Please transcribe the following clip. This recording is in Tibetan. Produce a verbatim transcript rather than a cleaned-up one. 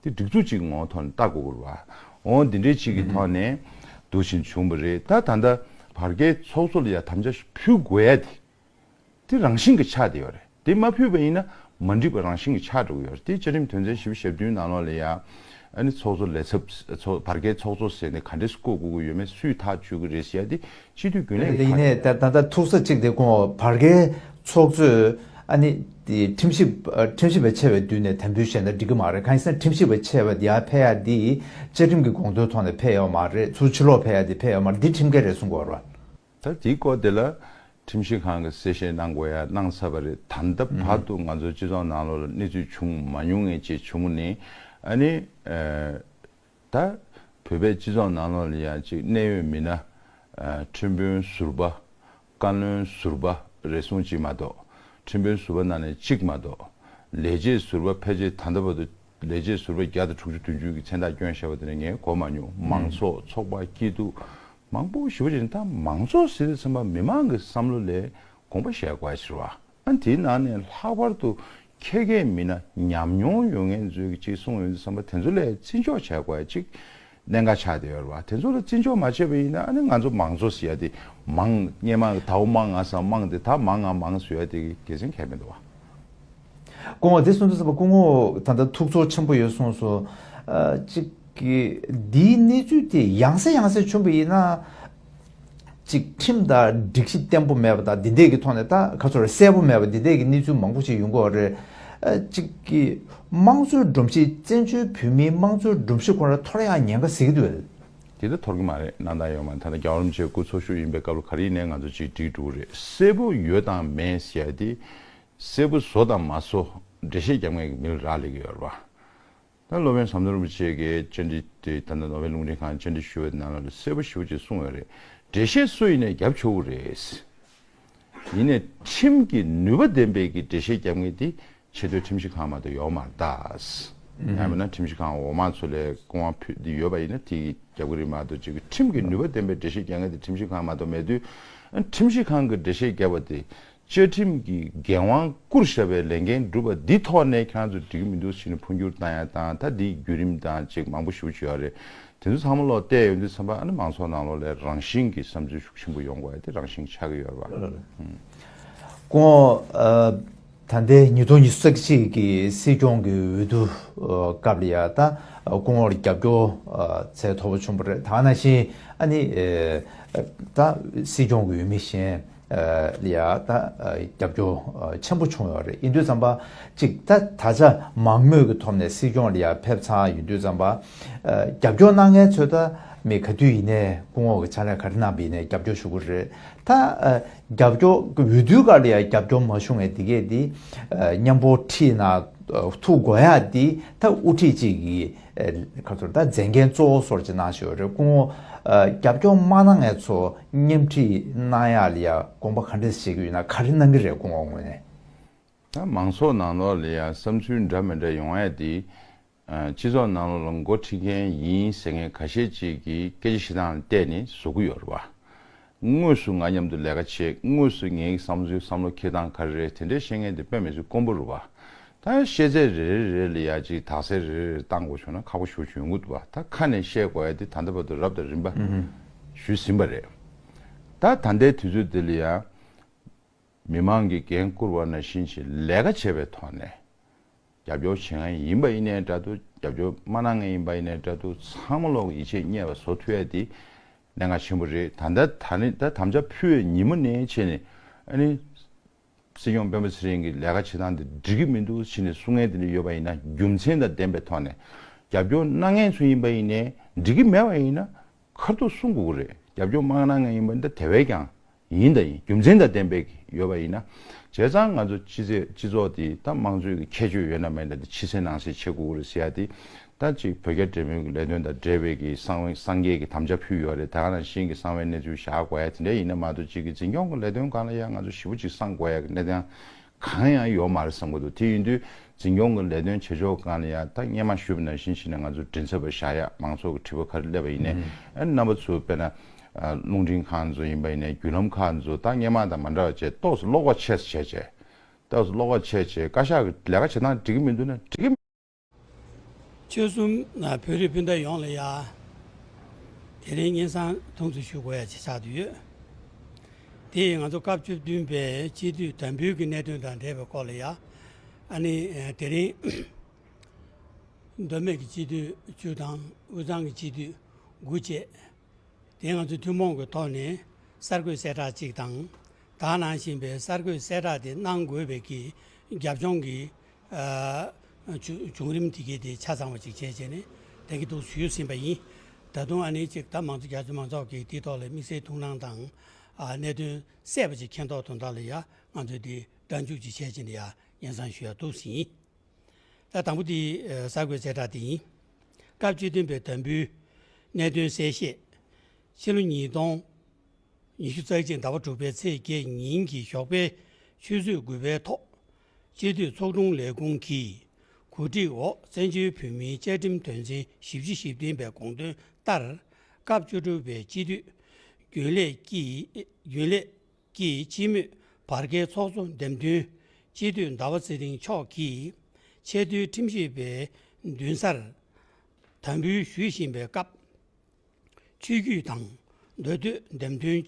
དེ་སྒྲིག་འཛུགས་གཅིག་ངོ་ཐོག་ནས་ལྟ་དགོས་ཀྱི་རེད་བ། འོ་འདི་འདྲའི་གཅིག་གི་ཐོག་ནས་འདུག་བཞིན་བྱུང་བ་རེད། ད་ད་ལྟ་བར་བརྒལ་ཚོགས་གཙོ་ལ་ཡ་དམ་བཅའ་ཞིག་ཕུལ་དགོས་ཡ་དེ། དེ་རང་བཞིན་གྱི་ཆགས་བསྡད་ཡོད་རེད། དེ་མ་ཕུལ་བ་ཡིན་ན་མ་འགྲིག་པ་རང་བཞིན་གྱི་ཆགས་འགྲོ་གི་ཡོད་རེད། དེ་བཅའ་ཁྲིམས་དོན་ཚན་བཞི་བཅུ་ཞེ་བདུན་ནང་ལོགས་ལ་ཡ། ཨ་ནི་ཚོགས་གཙོ་ལས་ཚབ་ཚོགས་བར་བརྒལ་ཚོགས་གཙོ་ཟེར་ནས་ག་འདྲས་བཀོད་དགོས་ཀྱི་ཡོད་མེད་སུས་ཐག་གཅོད་ཀྱི་རེད་ཟེར་ཡ་དེ་སྤྱི་འཐུས་རྒྱུན་ལས་ཀྱི་ཡིན་ཐག་ནས་ད་ད་ལྟ་ཐུག་ས་གཅིག་དེ་ཁོང་བར་བརྒལ་ཚོགས་གཙོས་ཨ་ནི་དེ་ཁྲིམས་ཞིབ་ཁྲིམས་ཞིབ་པ་ཆེ་བའི་མདུན་ནས་དམ་འབུལ་བཞེས་ན་འགྲིག་གི་མ་རེད། གང་ཡིན་ཟེར་ན་ཁྲིམས་ཞིབ་པ་ཆེ་བ་དེ་ཡར་ཕེབས་ཡ་དེ་བཅའ་ཁྲིམས་ཀྱི་དགོངས་དོན་ཐོག་ནས་ཕེབས་ཡོད་མ་རེད། ཚུར་ཕྱི་ལོགས་ཕེབས་ཡ་དེ་ཕེབས་ཡོད་མ་རེད། འདི་ཁྲིམས་འགལ་རེད་གསུང་གི་ཡོད་རེད་བ། ད་དེའི་སྐོར་དེ་ལ་ཁྲིམས་ཞིབ་ཁང་གིས་གསལ་བཤད་གནང་དགོས་ཡ་གནང་ཚར་བ་རེད། ད་ལྟ་བར་དུ་ང་ཚོ་སྤྱི་ཚོགས་ནང་ལོགས་ལ་གནས་ཚུལ་བྱུང་མ་མྱོང་མཁན་ཅིག་བྱུང་ནས་ཨ་ནི་ད་བོད་པའི་སྤྱི་ཚོགས་ནང་ལོགས་ལ་ཡ་ཅིག་གནད་ཡོད་མི་སྣ་ཁྲིམས་དཔོན་ཟུར་པ་བཀའ་བློན་ཟུར་པ་རེ་ཟུང་ཅིག་མ་གཏོགས་ཁྲིམས་དཔོན་ཟུར་པ་ནང་ནས་གཅིག་མ་གཏོགས་ལས་བྱེད་ཟུར་པ་ཕལ་ཆེར་ད་ལྟ་བར་དུ་ལས་བྱེད་ཟུར་པ་བརྒྱ་དང་དྲུག་ཅུ་བདུན་ཅུ་གི་མཚན་རྟགས་བསྐྱོན་བཞག་པ་དེ་ནས་ངས་གོ་མ་མྱོང་། མང་ཚོགས་ཚོགས་པ་སྐྱིད་སྡུག་མང་པོ་ཞེ་པོ་ཅིག་ནི་ད་མང་ཚོགས་ཟེར་དུས་ཙམ་པ་མི་མང་གི་བསམ་བློ་ལས་དགོངས་པ་བཞེས་དགོས་ཡ་ཕྱིར་བ། ཨ་དེའི་ནང་ནས་ལྷག་པར་དུ་ཁྱད་མཁས་མི་སྣ་ཉམས་མྱོང་ཡོད་མཁན་ཚོས་ཀྱིས་ཅིག་གསུངས་ཡོང་དུས་ཙམ་པ་དེ་ཚོ་ལས་བརྩི་འཇོག་བྱེད་དགོས་ཡ་ཅིག་གནད་འགག་ཆགས་བསྡད་ཡོད་རེད་བ། དེ་ཚོ་ལ་བརྩི་འཇོག་མ་བྱས་པ་ཡིན་ན་ཨ་ནི་ང་ཚོ་མང་གཙོ་ཟེར་ཡ་དེ་མང་སྔས་མ་ཟླ་བ་མང་ང་ས་མང་དེ་ད་མང་ང་མང་ཟེར་ཡ་དེ་གི་དགེ་མཚན་གང་ཡང་མི་འདུག་བ། སྐུ་ངོ་དེ་གསུངས་དུས་ཙམ་པ་སྐུ་ངོ་ད་ལྟ་ཐུགས་ཚོར་ཆེན་པོ་ཡོད་གསུངས་སོང་། ཨ་གཅིག་གི་འདིའི་གནས་ཚུལ་དེ་ཡང་སེ་ཡང་སེ་བྱུང་བ་ཡིན་ན། གཅིག་ཁྲིམས་དང་སྒྲིག་གཞི་བརྟན་པོ་མེད་པ་དང་འདི་འདྲས་ཀྱི་ཐོག་ནས་ད་ག་ཚོད་རེད་གསལ་པོ་མེད་པ་འདི་འདྲས་ཀྱི་གནས་ཚུལ་མང་པོ་ཞིག་ཡོང་གི་ཡོད་རེད། ཨ་གཅིག་གི་དམངས་གཙོའི་སྒྲོམ་གཞི་བཙན་བྱོལ་བོད་མིའི་དམངས་གཙོའི་སྒྲོམ་གཞི་ཁོ་རང་འཐོར་ཡག་ཉེན་ཁ་གཟིགས་ཀྱི་འདུག་གས། དེ་ལྟར་འཐོར་གྱི་མ་རེད། སྣང་དག་ཡོད་མ་རེད། ད་ལྟ་རྒྱལ་བ་རིན་པོ་ཆེའི་སྐུ་འཚོ་བཞུགས་ཡིན་པའི་སྐབས་ལ་ག་རེ་ཡིན་ནའི་ང་ཚོ་ཅིག་འགྲིག་འགྲོ་གི་རེད། གསལ་པོ་ཡོད་དང་མེད་ཟེར་ཡ་དེ་གསལ་པོ་བཟོ་དང་མ་བཟོ་འགྲེལ་བཤད་རྒྱབ་མཁན་གྱི་མི་ལ་རག་ལས་ཀྱི་ཡོད་རེད་བ། ད་སློབ་དཔོན་ཟམ་གདོང་རིན་པོ་ཆེ་གིས་བཅར་འདྲི་དེ་ད་ལྟ་ནོ་བེལ་རླུང་འཕྲིན་ཁང་བཅར་འདྲི་ཞུ་བའི་ནང་ལ་གསལ་པོ་ཞེ་པོ་ཅིག་གསུངས་ཡོད་རེད། འགྲེལ་བཤད་སུ་ཡིན་ནའི་རྒྱབ་ཆོག་གི་རེད། ཡིན་ནའི་ཁྲིམས་ཀྱི་ནུས་པ་ལྡན་པའི་གི་འགྲེལ་བཤད་རྒྱབ་མཁན་དེ་ཆེས་མཐོའི་ཁྲིམས་ཞིབ་ཁང་མ་གཏོགས་ཡོད་མ་རེད་ད། ཡང་མིན་ན་ཁྲིམས་ཞིབ་ཁང་འོག་མ་ཚོ་ལ་སྐུ་དབང་ཕུལ་དེ་ཡོད་པ་ཡིན་ན་དེ་གི་རྒྱབ་ཀྱི་རེད་མ་གཏོགས་ཅིག་གི་ཁྲིམས་ཀྱི་ནུས་པ་ལྡན་པའི་འགྲེལ་བཤད་རྒྱབ་མཁན་དེ་ཁྲིམས་ཞིབ་ཁང་མ་གཏོགས་མེད་དུས། ཁྲིམས་ཞིབ་ཁང་གི་འགྲེལ་བཤད་བརྒྱབ་པ་དེ། བཅའ་ཁྲིམས་ཀྱི་འགན་དབང་བསྐུར་བཞག་པའི་ལས་འགན་སྒྲུབ་པ་འདི་ཐོག་ནས་ཁྱེད་རང་ཚོ་འགྲིག་གི་མི་འདུག་ཟེར་ནས་འཕོ་འགྱུར་བཏང་ཡ་དང་ད་འདིའི་བརྒྱུད་རིམ་དང་ཅིག་མང་པོ་ཞེ་པོ་ཅིག་ཡོད་རེད། དེ་ཚོ་ཚང་མ་ལོག་བལྟས་ཡོང་དུས་ཙམ་པ་ཨ་ནི་མང་ཚོགས་ནང་ལོགས་ལ་རང་བཞིན་གྱིས་བསམ་ཚུལ་ཤུགས་ཆེན་པོ་ཡོང་དགོས་ཡ་དེ་རང་བཞིན་ཆགས་ཀྱི་ཡོད་རེད་བ། སྐུ་ངོ་ཨ་ད་ལྟའི་ཉིས་སྟོང་ཉི་ཤུ་རྩ་གཅིག་གི་སྲིད་སྐྱོང་གི་འོས་བསྡུ་ཨ་སྐབས་ལ་ཡ་ད་སྐུ་ངོར་རྒྱབ་སྐྱོར་ཨ་ཚད་མཐོ་པོ་བྱུང་བ་རེད། ད་ག་ནང་བཞིན་ཨ་ནི་ཨ་ད་སྲིད་སྐྱོང་གི་འོས་མི་གཞན། ལ་ཡ་ད་རྒྱབ་སྐྱོར་ཆེན་པོ་བྱུང་ཡོད་རེད། ཡིན་དུས་ཙམ་པ་གཅིག་ད་ད་ཆ་མང་མོས་ཀྱི་ཐོག་ནས་སྲིད་སྐྱོང་ལ་ཡ་ཕེབས་ཚར་ཡིན་དུས་ཙམ་པ་རྒྱབ་སྐྱོར་གནང་མཁན་ཚོས་ད་མི་ག་དུས་ཡིན་ནའི་སྐུ་ངོ་གི་ཕྱག་ལས་ག་རེ་གནང་པ་ཡིན་ནའི་རྒྱབ་སྐྱོར་ཞུ་གི་རེད། ད་རྒྱབ་སྐྱོར་འོས་བསྡུའི་སྐབས་ལ་ཡ་རྒྱབ་སྐྱོར་མ་བྱུང་བའི་དེ་གས་དེ་མཉམ་པོ་ཁྲིད་ན་ཐུག་དགོས་ཡ་དེ་ད་དབུ་ཁྲིད་ཅིག་གིས། ཁ་ཚོར་ད་མཛད་འགན་གཙོ་བོ་སོར་ཅིག་གནང་ཞོར་རེད། སྐུ་ངོ་རྒྱབ་སྐྱོར་མ་གནང་མཁན་ཚོ་མཉམ་ཁྲིད་གནང་ཡག་ལ་ཡ་དགོངས་པ་ག་འདྲས་བཞེས་ཀྱི་ཡོད་ན་ག་རེ་གནང་གི་རེད་སྐུ་ངོ་ངོས་ནས། ད་མང་ཚོགས་ནང་ལོགས་ལ་ཡ་བསམ་ཚུལ་འདྲ་མི་འདྲ་ཡོང་ཡ་དེ། སྤྱི་ཚོགས་ནང་ལོགས་ལ་འགོ་ཁྲིད་མཁན་ཡིན་ཟེར་མཁན་ཁ་ཤས་ཅིག་གིས་སྐད་ཆ་བཤད་སྟངས་ལ་བལྟས་ནས་བཟོ་གི་ཡོད་རེད་བ། དངོས་སུ་ང་མཉམ་དུ་ལས་ཀ་བྱེད། དངོས་སུ་ངའི་བསམ་ཚུལ་བསམ་བློ་འཁྱེར་སྟངས་ག་རེ་རེད་དེ་འདྲས་བཤད་མཁན་དེ་དཔེ་མི་སྲིད་དཀོན་པོ་རེད་བ། ད་ཤེས་ཚད་རེ་རེ་རེ་ལ་ཡ་གཅིག་དག་ཚད་རེ་རེ་རེ་བཏང་དགོས་བྱུང་ན་ཁག་པོ་ཞེ་པོ་ཅིག་ཡོང་གི་འདུག་བ། ད་ཁ་ནས་བཤད་དགོས་ཡ་དེ་ད་ལྟ་བར་དུ་རབ་དང་རིམ་པ་ཞུས་ཟིན་པ་རེད། ད་ད་ལྟའི་དུས་ཚོད་འདི་ལ་ཡ་མི་མང་གིས་འགན་བསྐུར་བ་ནང་བཞིན་ཞིག་ལས་ཀ་བྱས་པའི་ཐོག་ནས། རྒྱབ་སྐྱོར་བྱེད་མཁན་ཡིན་པ་ཡིན་ནའི་འདྲ་འདུག་རྒྱབ་སྐྱོར་མ་གནང་མཁན་ཡིན་པ་ཡིན་ནའི་འདྲ་འདུག་ཚང་མ་ལོག་གི་ཡིད་ཆེས་རྙེད་པ་བཟོ་ཐུབ་ཡ་དེ་གནད་འགག་ཆེན་པོ་རེད། ད་ལྟ་ད་ནི་ད་དམ་བཅའ་ཕུལ་བའི་ཉིན་མོ་ནས་བྱས་ནས་ཨ་ནི་སྲིད་སྐྱོང་སྤེན་པ་ཚེ་རིང་གི་ལས་ཀ་བྱེད་སྟངས་དེ་འགྲིག་གི་མི་འདུག་བྱས་ནས་གསུང་མཁན་དེ་འདྲ་ཡོད་པ་ཡིན་ན་རྒྱུ་མཚན་དང་ལྡན་པའི་ཐོག་ནས་རྒྱབ་སྐྱོར་གནང་མཁན་ཚོ་ཡིན་པ་ཡིན་ནའི་འགྲིག་གི་མེད་པ་ཡིན་ན་ཁ་ཐུག་གསུང་དགོས་ཀྱི་རེད། རྒྱབ་སྐྱོར་མ་གནང་མཁན་ཡིན་པ་འདི་དེ་བས་ཀྱང་། ཡིན་དང་ཡིན། རྒྱུ་མཚན་དང་ལྡན་པའི་ཡོད་པ་ཡིན་ན། བྱས་ཙང་ང་ཚོ་སྤྱི་ཚེ་སྤྱི་ཚོགས་འདི་ད་དམངས་གཙོའི་གི་ཁྱད་ཆོས་ཡོད་ན་མེད་ན་འདི་ཕྱི་གསལ་ནང་གསལ་བྱེད་དགོས་ཀྱི་རེད་ཟེར་ཡ་འདི། ད་ཅིག་བོད་རྒྱ་འབྲེལ་མོལ་གྱི་ལས་དོན་དང་འབྲེལ་བའི་གི་གསང་བའི་གསང་རྒྱས་ཀྱི་དམ་བཅའ་ཕུལ་ཡོད་རེད། ད་ག་ནང་བཞིན་གྱི་གསང་བའི་གནས་ཚུལ་བཞག་དགོས་ཡ་དེ་འདྲ་ཡིན་ན་མ་གཏོགས་ཅིག་གི་འཛིན་སྐྱོང་གི་ལས་དོན་སྒང་ལ་ཡ་ང་ཚོ་ཞེ་པོ་ཅིག་གསང་དགོས་ཡ་གི་གནས་སྟངས་གང་ཡང་ཡོད་མ་རེད་བསམ་གྱི་འདུག་དེ་ཡིན་དུས་འཛིན་སྐྱོང་གི་ལས་དོན་བྱེད་ཕྱོགས་སྒང་ལ་ཡ་ད་སྔོན་མ་ཞུས་པ་ནང་བཞིན་བྱས་ནས་ང་ཚོ་མགྲིན་ཚབ་པ་བཞག་ཡ་མང་ཚོགས་ཀྱི་དྲི་བ་ག་རེ་སླེབས་པ་ཡིན་ནའི་ཨ་རྣམ་པ་ཚོ་དཔེར་ན། རླུང་འཕྲིན་ཁང་ཚོ་ཡིན་པ་ཡིན་ནའི་བརྒྱུད་ལམ་ཁག་ཚོ་ད་སྔོན་མ་དང་མ་འདྲ་བ་བྱས་ཏོག་ཙམ་བློ་ཁོག་ཆེ་ཙམ་བྱས་བྱས། ཏོག་ཙམ་བློ་ཁོག་ཆེ་བྱས་བཀའ་ཤག་གི་ལས་ཀ་བྱེད་སྟངས་འགྲིག་གི་མི་འདུག་ན་འགྲིག་གི་མི་ ཆོལ་གསུམ་བོད་རིགས་སྤུན་ཟླ་ཡོངས་ལ་ཡ། དེ་རིང་སྙན་སེང་ཐུང་ཙམ་ཞུ་དགོས་ཡ་ཆེ་ཆགས་བསྡད་ཡོད། དེ་ཡིས་ང་ཚོ་སྐབས་བཅུ་བདུན་པའི་སྤྱི་འཐུས་དམ་འབུལ་གྱི་གནད་དོན་དང་འབྲེལ་བའི་སྐོར་ལ་ཡ། ཨ་ནི་དེ་རིང་མདོ་སྨད་ཀྱི་སྤྱི་འཐུས་བཅུ་དང་དབུས་གཙང་གི་སྤྱི་འཐུས་དགུ་བཅས། དེ་ང་ཚོས་ཐུན་མོང་གི་ཐོག་ནས་གསར་འགོད་གསལ་བསྒྲགས་གཅིག་དང་། ད་ག་ནང་བཞིན་པའི་གསར་འགོད་གསལ་བསྒྲགས་དེ་གནང་དགོས་པའི་གི་རྒྱབ་ལྗོངས་ཀྱི་ཨ་བྱུང་བྱུང་རིམ་དེ་གའི་དེ་ཆ་ཚང་བ་ཅིག་བྱས་བྱས་ནས་དེང་གི་འདུག་ཞུས་ཟིན་པ་ཡིན། ད་དུང་ཨ་ནི་གཅིག་ད་མང་གཙོ་རྒྱ་ཆེ་མང་ཚོགས་ཀྱིས་དེའི་ཐོག་ལ་དམིགས་བསལ་ཐུགས་སྣང་དང་ཨ་གནད་དོན་གསལ་པོ་ཅིག་མཁྱེན་རྟོགས་དོན་དག་ལ་ཡ་ང་ཚོས་དེ་སྒྲ་འཇུག་ཅིག་བྱས་བྱས་ནས་ཡ་སྙན་སེང་ཞུ་ཡ་འདུག་ཟིན། ད་དང་པོ་དེ་ཨ་གསར་འགོད་གསལ་བསྒྲགས་དེ་ཡིན། སྐབས་བཅུ་བདུན་པའི་དམ་འབུལ། གནད་དོན་གསལ་བཤད། ཕྱི་ལོ་ཉིས་སྟོང་ཉི་ཤུ་རྩ་གཅིག་ཟླ་བ་དྲུག་པའི་ཚེས་བརྒྱད་ཉིན་གྱི་ཞོགས་པའི་ཆུ་ཚོད་དགུ་པའི་ཐོག་སྤྱི་འཐུས་ཚོགས་དྲུང་ལས་ཁུངས་ཀྱིས་གོ་སྒྲིག་འོག་བཙན་བྱོལ་བོད་མིའི་བཅའ་ཁྲིམས་དོན་ཚན་བཞི་བཅུ་ཞེ་བདུན་པའི་དགོངས་དོན་ལྟར། སྐབས་བཅུ་དྲུག་པའི་སྤྱི་འཐུས་རྒྱུན་ལས་ཀྱིས་རྒྱུན་ལས་ཀྱིས་སྤྱི་མོས་བར་བརྒལ་ཚོགས་གཙོ་འདེམས་ཐོན་སྤྱི་འཐུས་ཟླ་བ་ཚེ་རིང་མཆོག་གིས་ཆེས་མཐོའི་ཁྲིམས་ཞིབ་པའི་མདུན་སར་དམ་འབུལ་ཞུ་བཞིན་པའི་སྐབས། ཆོས་བརྒྱུད་དང་མདོ་སྟོད་འདེམས་ཐོན་